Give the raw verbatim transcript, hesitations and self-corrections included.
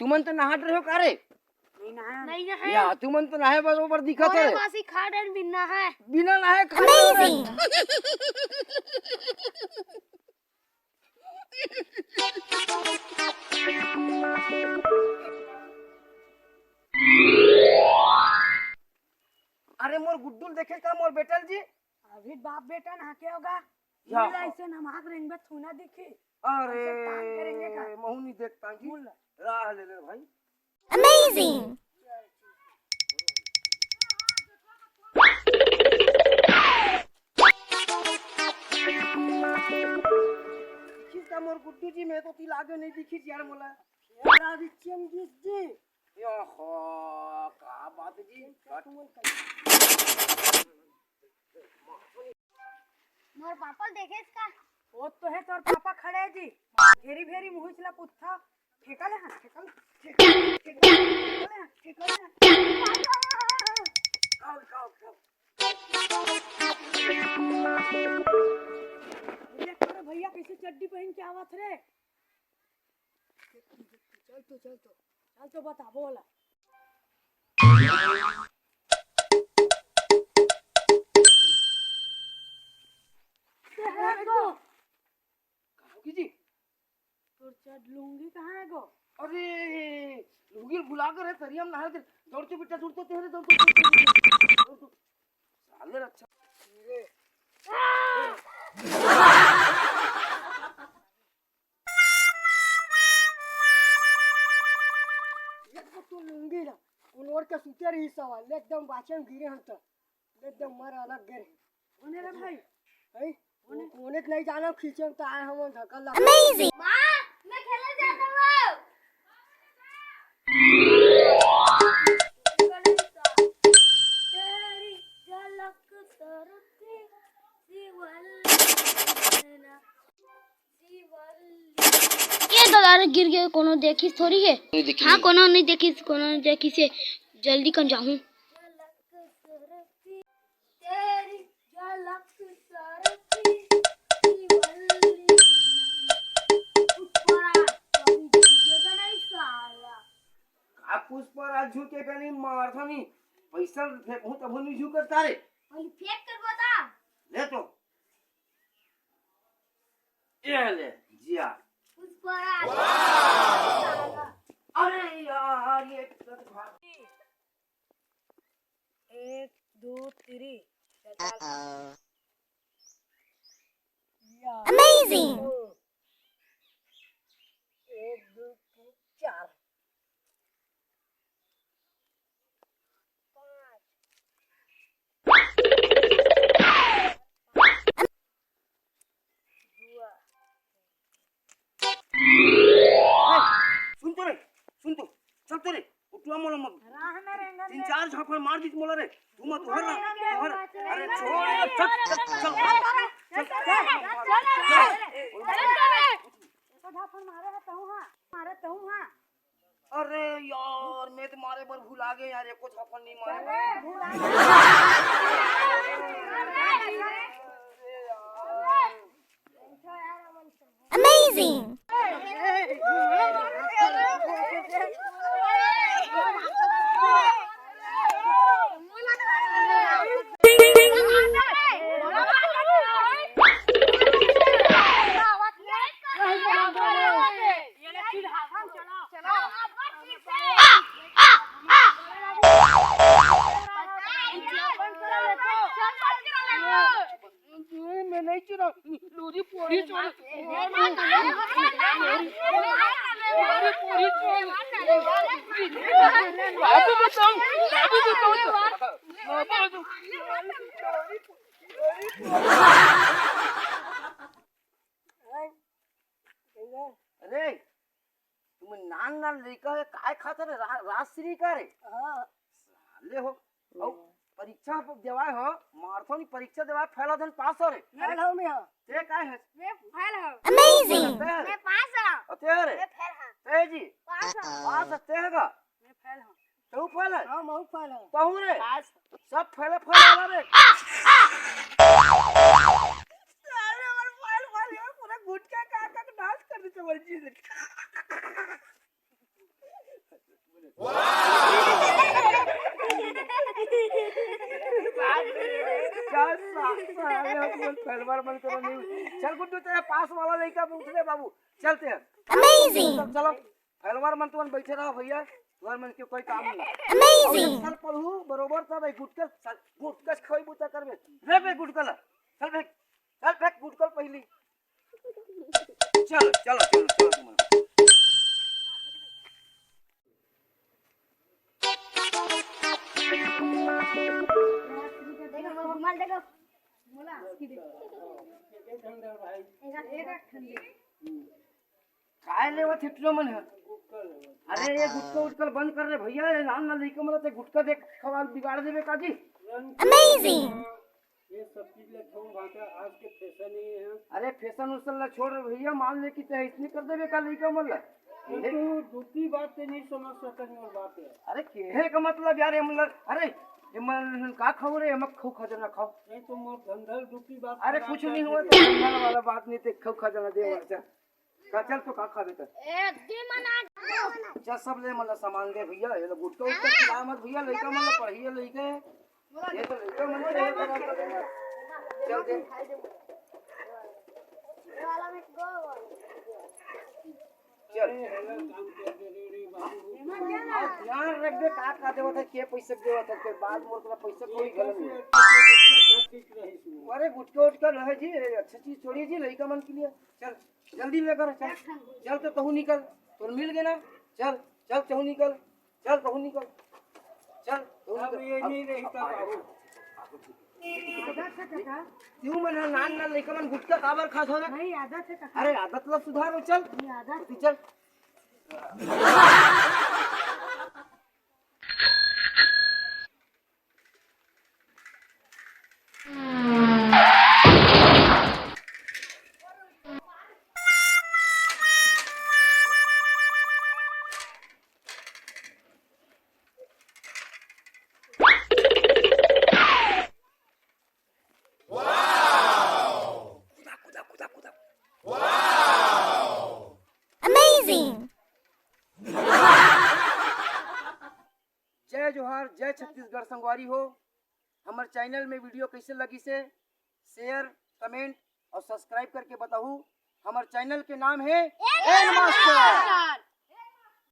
तुमन तो नहा डरे हो का रे? नहीं नहाए। नहीं नहाए। या, तुमन तो नहाए बरोबर दिखत हे। मासी खा डरे बिना नहाए। बिना नहाए खा डरे। Amazing। अरे मोर गुड्डू ल देखे का मोर बेटा ल जी? अभी बाप बेटा नहा के होगा। या। मुला ऐसे नमाक रेंगबे थूना दिखी। अरे, ऐसे तान के रेंगे का? महू नहीं देख पाएंगी। मुला। राह ले ले भाई। Amazing। दिखिस का मोर गुड्डू जी, मैं तो तिल आगे नहीं दिखिस यार मोला। यार आज चंगेज जी। यो हो, का बात जी? मोर पापा ल देखेस का? वो तो है तोर पापा खड़े है जी। भेरी भेरी मुहिच ला पुत्था। फेंका ले हाथ, फेंका ले, फेंका ले, फेंका ले हाथ, फेंका ले हाथ। काओ, काओ, काओ। देख तोरे भैया कैसे चड्डी पहन के आवत रे। चल तो, चल तो, चल तो बताबो ओला। कहाँ होगी जी? तोर चड्डी लुंगी कहाँ है गो? अरे, लुंगी भुला कर है, तरिया में नहा के। दौड़ तो बेटा, दौड़ तो तेरे, दौड़ तो, दौड़ तो, दौड़ तो। साले अच्छा। एक तो तू लुंगी ना, उन ओढ़ के सुते रही सवाल, एकदम बाचन गिरे हम तो, एकदम मर अलग गिरे। कोने रे भाई? हैं? कोने? कोने के नहीं जाना, खींचे में तो आए हम धक्का लगा। Amazing। माँ, मैं खेले जाता हूँ। तेरी झलक सरती शिवल्ली नैना। ए ददा रे, गिर गे, कोनो देखिस थोड़ी हे। नहीं देखी। हाँ, कोनो नहीं देखिस, कोनो नहीं देखिस हे। जल्दी कन जाहूँ। तेरी झलक सरती शिवल्ली। पुष्पराज, कभी गिर गे नहीं साला। का पुष्पराज झुके का नहीं, मारथों नहीं। पैसा फेंकहूँ तभो नहीं झुकत का रे। अरे फेंक कर बता। ले तो। ये ले, जिया। पुष्पराज। अरे यार, ये तो भाग। एक, दो, तीन। Amazing। एक, दो, तीन, चार। सुन तो रे, सुन तो, चल तो रे, उठवा मोला मत। तीन चार झापड़ मार दीस मोला रे, तू मत उहर ना, उहर। अरे छोड़, चल, चल, चल, चल। झापड़ मारे है तहूँ हाँ, मारे तहूँ हाँ। अरे यार, मैं तो मारे बर भुला गे यार, एको झापड़ नहीं मारे। अरे, भुला गे। अरे यार। Amazing। मैं नहीं चुरा, लोरी पोरी चोरी। लोरी पोरी चोरी। बाबू बताओ, बाबू बताओ। बाबू बताओ। अरे, तुम नान नान लइका हे, काय खाता रे? रा-, राजश्री का रे? हाँ। साले हो। अउ परीक्षा देवाय हो, मारथो नहीं परीक्षा देवाय, फेल हो धन पास हो रे। फेल हो मैं, हाँ। ते काय है? मैं फेल हो। Amazing। ते है रे? मैं पास हो। अउ ते रे? मैं फेल हो। ते जी? पास हो। पास ते है का? मैं फेल हो। तू फेल है? हाँ, मैं फेल हो। तहू रे? पास। सब फेल फेल वाला रे। अरे, हमारे फेल वाले में पूरा गुटखा खा खा के नाश कर देते हमारे जीवन। मन करो नहीं। चल गुड्डू, तेरे पास वाला लइका में उठ ले बाबू। चलते हैं। Amazing। चल, चलो। फैलवार मन तुमन बैठे रहो भैया, तुमन मन के कोई काम नहीं। Amazing। अउ चल पढ़ू बरोबर, तब एक गुटकल, चल, गुटकल खोई बूता करबे। रे बे गुटकल, चल बे, चल बे गुटकल पहली। चलो, चलो, चलो, चलो तुमन। देखो, रुमाल देखो। काय लेवत हे टुरा मन ह? अरे ये गुटका उटका बंद कर रे भैया, ये नान नान लइका मन ल ते गुटका दे खवाल बिगाड़ देबे का जी? Amazing। ये सब चीज ले छोड़ भाषा, आज के फैशन ही है। अरे फैशन उसन ला छोड़ रे भैया, मान ले कि ते इसने कर देबे का लइका मन ला? ये तू दूसरी बात ते नहीं समझ सकत मोर बात है। अरे केहे का मतलब यार, ये मतलब, अरे ये मन का खाऊ रे, हम खाऊ खजाना खाऊ। नहीं तो मोर धंधा दूसरी बात अरे खराब कुछ नहीं करके हुआ, दे। तो वाला बात नहीं, ते खाऊ खजाना दे वाला, चल। का चल तो का खाबे त? ए, दे मन आ। चल सब ले मन ला सामान दे भैया, ये लो गुटका उटका खिला मत भैया, लइका मन ला पढ़िए लइके। ये तो लइका मन के है, बड़ा बड़ा। चल दे। चल। ध्यान रखबे का का देवत है, के पैसा देवत है, के बाद मोर तोला पैसा कोई गलत नहीं। अरे गुटका उटका रहे जी, अच्छी चीज छोड़िए जी लइका मन के लिए। चल जल्दी लेकर चल, चल तो तहू निकल, तोर मिल गए ना, चल, चल तहू निकल, चल तहू निकल, चल तहू अब निकल। ये अब नहीं रही अब तब आगे। बाबू। आदत है काका। क्यों मन ह नान नान लइका मन गुटका काबर खात हवे? नहीं, आदत है काका। अरे आदत ला सुधारो, चल। नहीं, आदत तू चल। Amazing। जय जोहार, जय छत्तीसगढ़ संगवारी हो। हमर चैनल में वीडियो कैसे लगिस हे, शेयर, कमेंट और सब्सक्राइब करके बताहू। हमर चैनल के नाम है एन मास्टर।